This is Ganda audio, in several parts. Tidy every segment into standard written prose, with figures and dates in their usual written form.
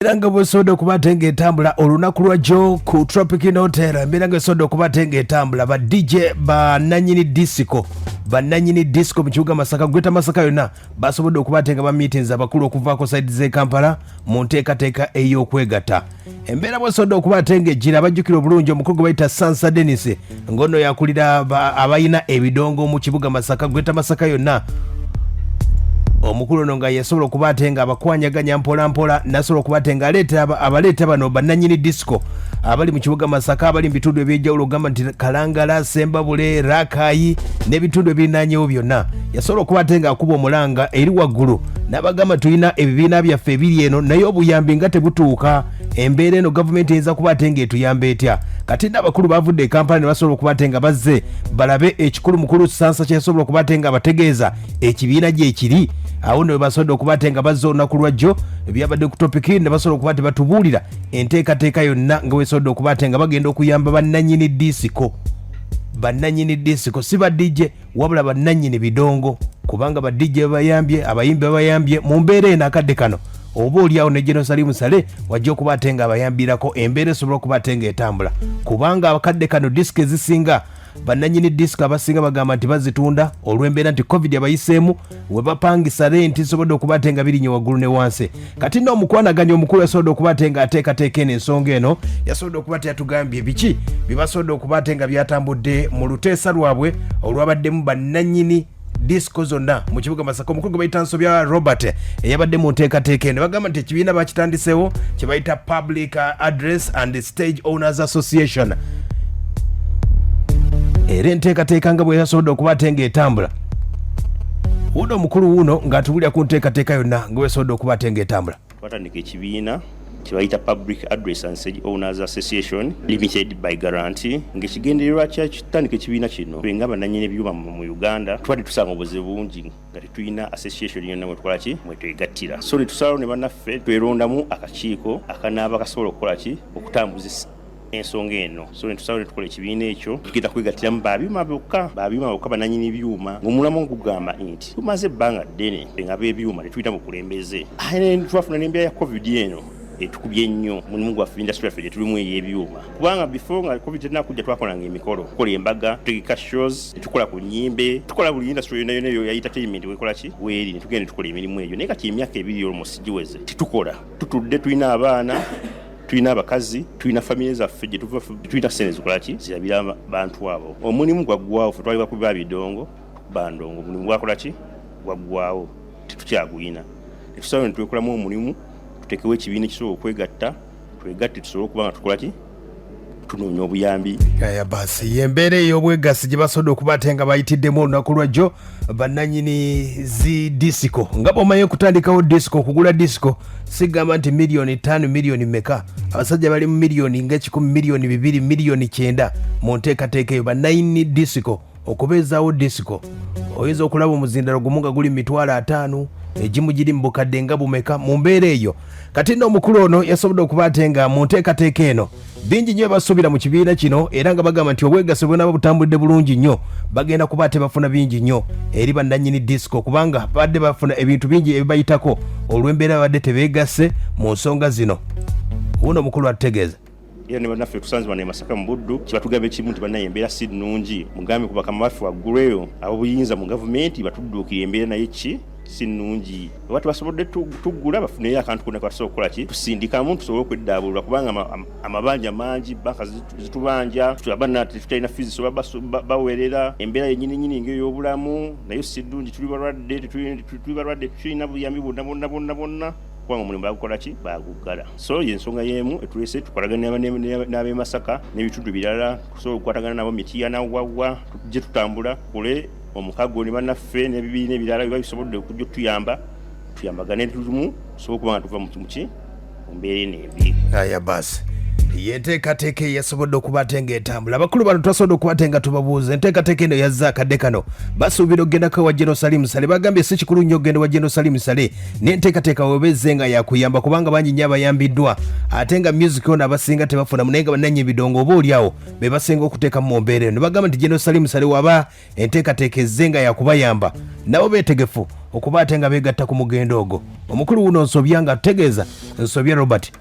Era nga bwesobodde okuba ate ng'etambula olunaku lwa jjo ku Tropic Hotel, embeera nga esobodde okuba ate ng'etambula, ba DJ bananyini disco, bannanyini disco mu kibuga Masaka, Greater Masaka yonna, basobodde okuba ate nga bamiitinzi abakulu okuvaako saidi z'e Kampala mu nteekateeka ey'okwegatta. Embeera bwesobodde okuba ate ng'ejjira, abajjukira obulungi omukulu gwe bayita Sansa Denis, ng'ono yakulira abalina ebidongo mu kibuga Masaka, Greater Masaka yonna. Omukulu ono nga yasobola okuba ate nga abakwanyaganya mpolampola, nasobola okuba ate nga abaleeta bano bannanyini disco abali mu kibuga Masaka, abali mu bitundu eby'enjawulo, ogamba nti Kalangala, Sembabule, Rakayi n'ebitundu ebirinanyewo byonna. Yasobola okuba ate nga akuba omulanga eri waggulu n'abagamba, tulina ebibiina byaffe ebiri eno, naye obuyambi nga tebutuuka. Embeera eno gavumenti eyinza kuba ate ng'etuyamba etya? Kati n'abakulu bavudde e Kampala ne basobola okuba ate nga bazze balabe ekikulu mukulu Sansa kyeyasobola okuba ate nga abategeeza ekibiina gyekiri. Awo nno webasobodde okuba ate nga bazze olunaku lwajjo, ebyabadde ku topiki, ne basobola okuba ate batubuulira enteekateeka yonna nga wesobodde okuba ate nga bagenda okuyamba bannanyini disiko. Bannanyini disiko si ba DJ, wabula bannannyini bidongo, kubanga ba DJ babayambye, abayimbi babayambye mu mbeera eno akadde kano. Oba oliawo ne General Salim Saleh wajja okuba ate nga abayambirako, embeera esobola okuba ate nga etambula, kubanga akadde kano disiko ezisinga, bannannyini disiko abasinga bagamba nti bazitunda olw'embeera nti COVID abayiseemu, we bapangisa renti zisobodde okuba ate nga birinye waggulu ne wansi. Kati nno omukwanaganya omukulu yasobodde okuba ate nga ateekateeka eno ensonga eno, yasobodde okuba ate yatugambye biki bye basobodde okuba ate nga byatambudde mu luteesa lwabwe olwabaddemu bannannyini disco zonna mu kibuga Masaka. Omukulu gwe bayita Nsobya Robert eyabadde mu nteekateeka eno, bagamba nti ekibiina bakitandiseewo kye bayita Public Address and Stage Owners Association, era enteekateeka nga bwe yasobodde okuba ate ng'etambula. Wuuno omukulu wuuno ng'atubulira ku nteekateeka yonna nga bwesobodde okuba ate ng'etambula. Twatandika ekibiina kyebayita Public Address and Stage Owners Association Limited by Guarantee, ng'ekigendererwa kyakitandika ekibiina kino, ffe nga bannannyini ebyuma mu Uganda tubadde tusanga obuzibu bungi nga tetulina association yonna mwetukola ki, mwetwegattira. So netusalawo ne bannaffe twerondamu akakiiko akanaaba kasobola okukola ki, okutambuza ensonga eno. So netusalawo netukola ekibiina ekyo, tugenda kwegattiramu babyuma bokka, babyuma bokka, bananyini byuma, ng'omulamu gugamba nti tumaze ebbanga ddene nga b'ebyuma tetulina bukulembeze. Aye twafuna n'embeera ya COVID eno etukubye nnyo mulimu gwaffe, industry yaffe gyetulimu ey'ebyuma, kubanga before nga COVID tenakujja twakolanga emikolo, tukola embaga, tutegeka shows, tukola ku nyimbe, tukola buli industry yonna yonna eyo ya entertainment wekola ki weeri, netugenda netukola emirimu egyo. Naye kati emyaka 2 almost giweze tetukola, tutudde, tulina abaana, tulina abakazi, tulina famire zaffe gyetuva, tulina sente zikola ki, zirabira bantu abo. Omulimu gwaggwawo. Fe twali bakuba bidongo, bandongo, omulimu gwakola ki, gwaggwawo, tetukyaguyina. Netusalawo netwekolamu omulimu, tutekewo ekibiina ekisobola okwegatta, twegatte tusobole okuba nga tukola ki, tunoonya obuyambi. Aya basi, yembeera ey'obwegassi gye basobodde okuba ate nga bayitiddemu olunaku lwajjo bannanyini zi disiko. Nga bw'omanyi, okutandikawo disiko, okugula disiko, sigamba nti miliyoni 5, miliyoni meka, abasajja bali mu miliyoni nga 100, miliyoni 2, miliyoni 90 mu nteekateeka eyo. Bannanyini disiko okubeezaawo disiko, oyinza okulaba omuzindalo gumu nga guli mu 50,000, egimu giri mu bukadde nga bumeka mu mbeera eyo. Kati nno omukulu ono yasobodde okuba ate nga mu nteekateeka eno bingi nnyo basuubira mu kibiina kino, era nga bagamba nti obwegasse bwenaaba butambudde bulungi nnyo, bagenda kuba ate bafuna bingi nnyo eri bannannyini disco, kubanga babadde bafuna ebintu bingi ebibayitako olw'embeera babadde tebeegasse mu nsonga zino. Wuuno omukulu atutegeeza. Era ne bannaffe tusanze wano e Masaka mu Buddu, kyebatugamba ekimu nti, bannaye, embeera si nnungi, mugambe ku bakama baffe waggulu eyo ab'obuyinza mu gavumenti batudduukire, embeera naye ki si nnungi. Oba tebasobodde tuggula, bafuneyo akantu konna kebasobola okukola ki, tusindikamu tusobole okweddaabulula, kubanga amabanja mangi, banka zitubanja, abaana tetukyalina fees oba bawerera. Embeera yennyini nyini ng'ey'obulamu nayo si ddungi, tuli balwadde, tuli balwadde, tetulina buyambi bwonna bwonna bwonna bwonna, kubanga omulimu bagukola ki, baguggala. So yensonga y'emu etulese tukolagane n'ab'e Masaka n'ebitundu birala, tusobola okukwatagana nabo Mityana, wawa tujje tutambula tukole omukago ne bannaffe n'ebibiina ebirala biba bisobodde okujja otuyamba, tuyambagane tumu tusobole okuba nga tuva muki, mu mbeera eno embi. Aya basi, yenteekateeka eyasobodde okuba ate ng'etambula. Abakulu bano twasobodde okuba ate nga tubabuuza enteekateeka eno yazze akadde kano, basuubira okugendako ewa General Salim Saleh. Bagambye si kikulu nnyo okugenda ewa General Salim Saleh, n'enteekateeka weba ezze nga yakuyamba, kubanga bangi nnyo abayambiddwa, ate nga music ono abasinga tebafunamu, naye nga bannannyini bidongo oba oliawo be basinga okuteekamu mu mbeera eno. Bagamba nti General Salim Saleh waba enteekateeka ezze nga yakubayamba, nabo beetegefu okuba ate nga beegatta ku mugendo ogwo. Omukulu wuno Nsobya nga tutegeeza Nsobya Robert.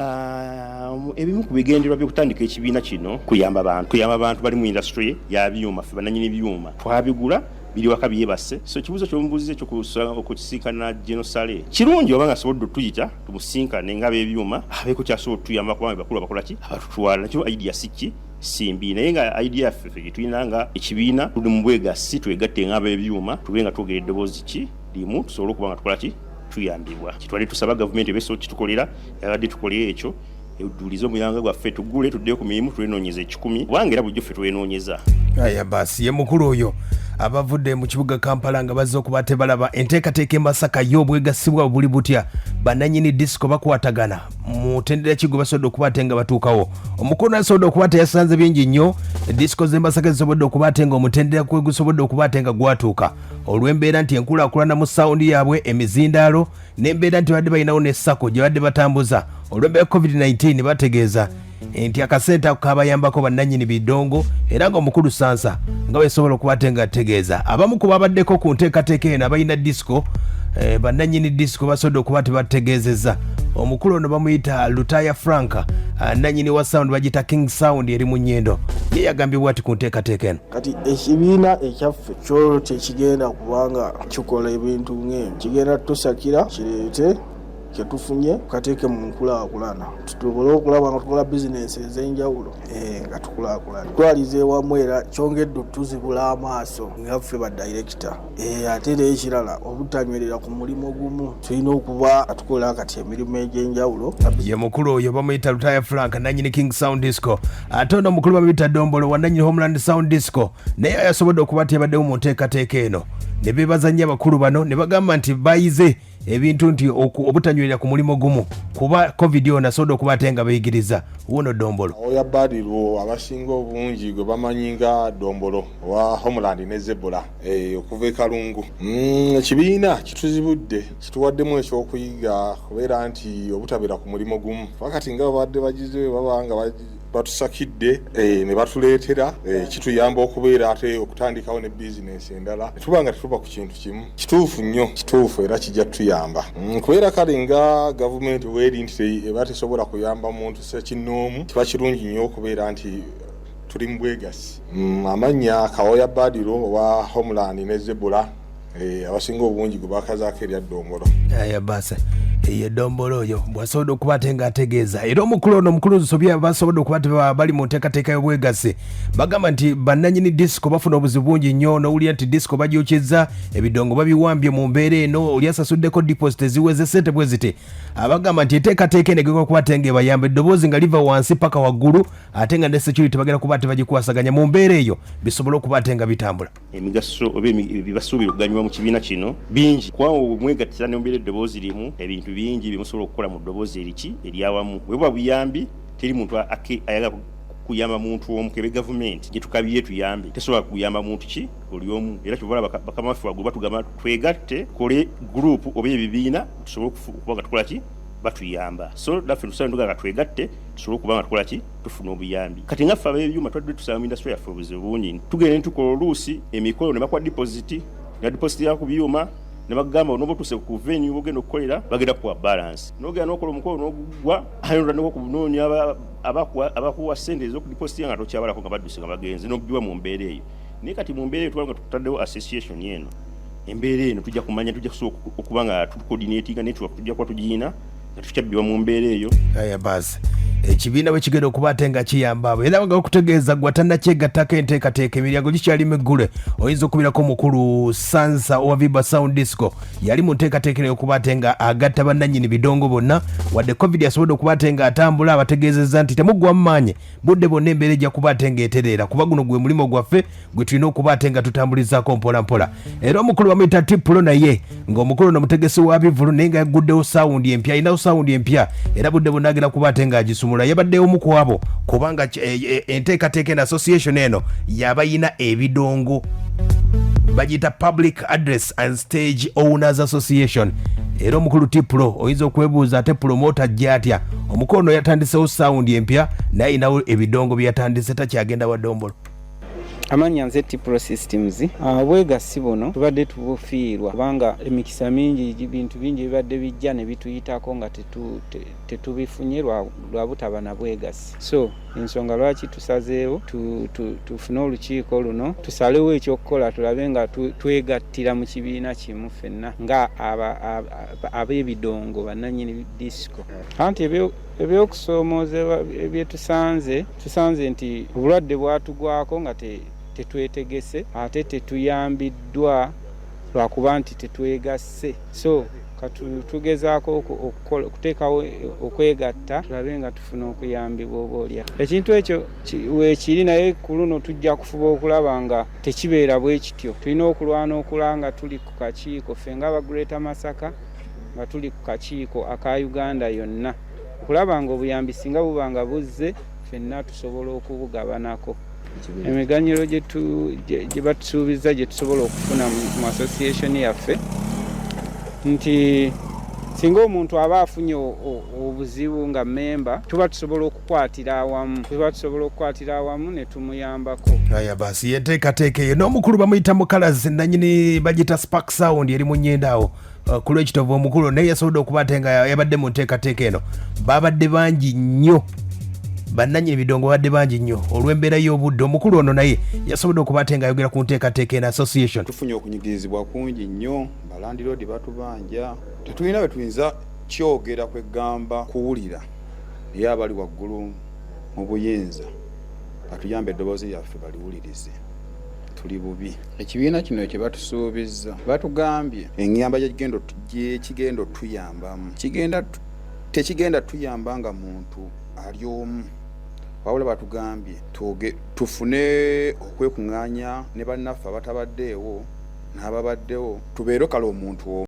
Ebimu ku bigendererwa by'okutandika ekibiina kino kuyamba bantu, kuyamba bantu bali mu industry ya byuma. Ffe bannannyini byuma twabigula, biri waka byebase. So ekibuuzo ky'omubuuzizza eky'okusisinkana General Saleh kirungi, oba nga asobodde otuyita tumusinkane ng'ab'ebyuma, abeeko kyasobola otuyamba, kubanga bakulu abakola ki, abatutwala. Nakyo idea si ki, si mbi, naye nga idea yaffe ffe gye tulina nga ekibiina, tuli mu bwegassi, twegatte ng'ab'ebyuma, tube nga twogera eddoboozi ki limu, tusobole okuba nga tukola ki, tuyambibwa. Kitwale tusaba gavumenti eba esobola kitukolera, yabadde tukolera ekyo, edduulize omuyanga gwaffe, tugule, tuddeyo ku mirimu, twenoonyeza ekikumi, kubanga era bulijjo ffe twenoonyeza. Aya basi, ye mukulu oyo abavudde mu kibuga Kampala nga bazze okuba tebalaba enteekateeka e Masaka y'obwegassi bwabwe buli butya, bannannyini disiko bakwatagana mutendera ki gwe basobodde okuba ate nga batuukawo. Omukulu asobodde okuba teyasanze bingi nnyo disiko z'e Masaka zisobodde okuba ate nga omutendera kwe gusobodde okuba ate nga gwatuuka olw'embeera nti enkulaakulana mu sawundi yaabwe, emizindaalo n'embeera nti badde balinawo ne sako gye badde batambuza. Olw'embeera COVID-19, bategeeza nti akasente ako kabayambako bannannyini bidongo, era nga omukulu Sansa nga bwesobola okuba ate nga ategeeza abamu ku babaddeko ku nteekateeka eno abalina disiko, bannannyini disiko basobodde okuba tebategeezezza. Omukulu ono bamuyita Lutaya Frank, nannyini wa sound bagiyita King Sound eri mu Nnyendo. Ye yagambibwa ati ku nteekateeka eno. Kati ekibiina ekyaffe kyo tekigenda kubanga kikola ebintu ng'ebyo, kigenda tusakira kireete kyetufunye tukateeke mu nkulaakulana, tusobole okulaba nga tukola bizinensi ez'enjawulo, nga tukulaakulana tutwaliza ewamu. Era kyongedde otuzibula amaaso nga ffe badirekita. Ate era ekirala, obutanywerera ku mulimu gumu, tulina okuba nga tukola kati emirimu egy'enjawulo. Ye mukulu oyo bamuyita Lutaya Frank, nanyini King Sound Disco. Ate ono omukulu bamuyita Dombolo, wananyini Homeland Sound Disco, naye yasobodde okuba nti yabaddewo mu nteekateeka eno ne beebaza nnyo abakulu bano ne bagamba nti bayize ebintu nti obutanywerera ku mulimu gumu, kuba COVID ono asobodde okuba ate nga beeyigiriza. Wuuno Dombolo. Oya Badiru, abasinga obungi gwe bamanyi nga Dombolo owa Homeland ne Zebula, okuva e Kalungu. Ekibiina kituzibudde, kituwaddemu ekyokuyiga kubeera nti obutabeera ku mulimu gumu, kuba kati nga babadde bagize baba nga batusakidde, ne batuleetera, kituyamba okubeera ate okutandikawo ne bizinensi endala, tuba nga tetuba ku kintu kimu. Kituufu nnyo, kituufu, era kijja tutuyamba, kubeera kale nga gavumenti weeri nti eba tesobola kuyamba muntu ssekinnoomu, kiba kirungi nnyo okubeera nti tuli mu bwegassi. Amannya Kawoya Badiro owa Homeland ne Zebula, abasinga obungi gwe bakazaako erya Ddombolo. Aya basa, ye Dombolo oyo bwasobodde okuba ate ng'ategeeza. Era omukulu ono, omukulu Nsobya, basobodde okuba nti bali mu nteekateeka y'obwegassi. Bagamba nti bannanyini disiko bafuna obuzibu bungi nnyo, n'owulira nti disiko bagyokeza, ebidongo babiwambye. Mu mbeera eno oli asasuddeko deposit eziweze sente bwe ziti. Abagamba nti enteekateeka eno egenda okuba ate ng'ebayamba, eddoboozi nga liva wansi paka waggulu, ate nga ne security bagenda kuba ate bagikwasaganya mu mbeera eyo, bisobole okuba ate nga bitambula. Emigaso oba bibasuubira okuganyulwa mu kibiina kino bingi, kubanga mwegattira ne mubeera eddoboozi limu, ebintu bingi byemusobola okukola mu ddoboozi eriki eryawamu. Bwe buba buyambi, teri muntu ayagala kuyamba muntu omu. Kebe gavumenti gye tukabire tuyambe, tesobola kuyamba muntu ki oli omu. Era kyova olaba bakama baffe waggulu batugamba twegatte, tukole gurupu oba ebibiina, tusobole okuba nga tukola ki, batuyamba. So naffe tusaba tugamba twegatte, tusobole okuba nga tukola ki, tufuna obuyambi. Kati nga ffe ab'ebyuma twadde tusaba mu industry yaffe obuzibu bungi. Tugenda ne tukola oluusi emikolo ne bakuwa deposit, na deposit ya ku byuma, ne bagamba onoba otuuse ku venue ogenda okukolera, bagenda kukuwa balance. N'ogenda n'okola omukolo n'ogugwa, aye n'otandika okunoonya abakuwa ssente ez'okudepositinga nga tokyabalako, nga badduse nga bagenze n'obbibwa mu mbeera eyo. Naye kati mu mbeera eyo tuba nga tutaddewo association eno, embeera eno tujja kumanya, tujja kusobola okuba nga tucoordinatinga network, tujja kuba tugiyina nga tukyabbibwa mu mbeera eyo. Aya basi, ekibiina bwe kigenda okuba ate nga kiyamba abo, era nga okutegeeza gwe atannakyegattako, enteekateeka emiryango gikyali miggule, oyinza okubirako omukulu Sansa owa Viba Sound Disco. Yali mu nteekateeka eno okuba ate nga agatta bannannyini bidongo bonna. Wadde COVID asobodde okuba ate nga atambula, abategeezezza nti temuggwamu maanyi, budde bwonna embeera ejja kuba ate ng'etereera, kuba guno gwe mulimu gwaffe gwe tulina okuba ate nga tutambulizaako mpola mpola. Era omukulu bamuyita Tipulo, naye ng'omukulu ono mutegesi wa bivulu, naye nga yagguddewo sawundi empya, alinawo sawundi empya, era budde bwonna agenda kuba ate ng'agisumula. Yabaddewo omu ku abo, kubanga enteekateeka eno, association eno yabayina ebidongo, bagiyita Public Address and Stage Owners Association. Era omukulu Tipulo, oyinza okwebuuza ate promota ajja atya? Omukulu ono yatandisewo sawundi empya, naye ayinawo ebidongo bye yatandise, takyagenda wa Dombolo. Amannya nze Tipro Systems. Obwegassi buno tubadde tubufiirwa kubanga emikisa mingi, bintu bingi bibadde bijja ne bituyitako nga tetubifunye lwa butaba na bwegassi. So ensonga lwaki tusazeewo tufune olukiiko luno, tusalewo ekyokukola, tulabe nga twegattira mu kibiina kimu ffenna nga ab'ebidongo bannannyini disco. Anti ebyokusoomoozebwa byetusanze, tusanze nti obulwadde bwatugwako nga tetwetegese, ate tetuyambiddwa lwakuba nti tetwegasse. So tugezaako okuteekawo okwegatta, tulabe nga tufuna okuyambibwa oba olya ekintu ekyo weekiri. Naye ku luno tujja kufuba okulaba nga tekibeera bwe kityo. Tulina okulwana okulaba nga tuli ku kakiiko ffe nga aba Greater Masaka, nga tuli ku kakiiko aka Uganda yonna, okulaba nga obuyambi singa buba nga buzze, ffenna tusobola okubugabanako. Emiganyulo gye batusuubiza, gye tusobola okufuna mu association yaffe, nti singa omuntu aba afunye obuzibu nga memba, tuba tusobola okukwatira awamu, tuba tusobola okukwatira awamu ne tumuyambako. Aya basi, yenteekateeka eyo n'omukulu bamuyita Mukalazi, nanyini bagita Spark Sound eri mu Nyenda awo ku lw'Ekitovu. Omukulu naye yasobodde okuba ate nga yabadde mu nteekateeka eno. Babadde bangi nnyo, bannanyini bidongo babadde bangi nnyo. Olw'embeera y'obudde, omukulu ono naye yasobodde okuba ate nga ayogera ku nteekateeka eno, association. Tufunye okunyigirizibwa kungi nnyo, balandiroodi batubanja, tetulina bwe tuyinza kyogera kwegamba kuwulira, naye abali waggulu mu buyinza batuyambe, eddoboozi lyaffe baliwulirize, tuli bubi. Ekibiina kino kye batusuubizza, batugambye eŋŋamba gyekigenda otuyambamu, tekigenda tuyamba nga muntu ali omu, wabula batugambye tufune okwekuŋŋaanya ne bannaffe abatabaddeewo n'ababaddewo, tubeere kale omuntu omu.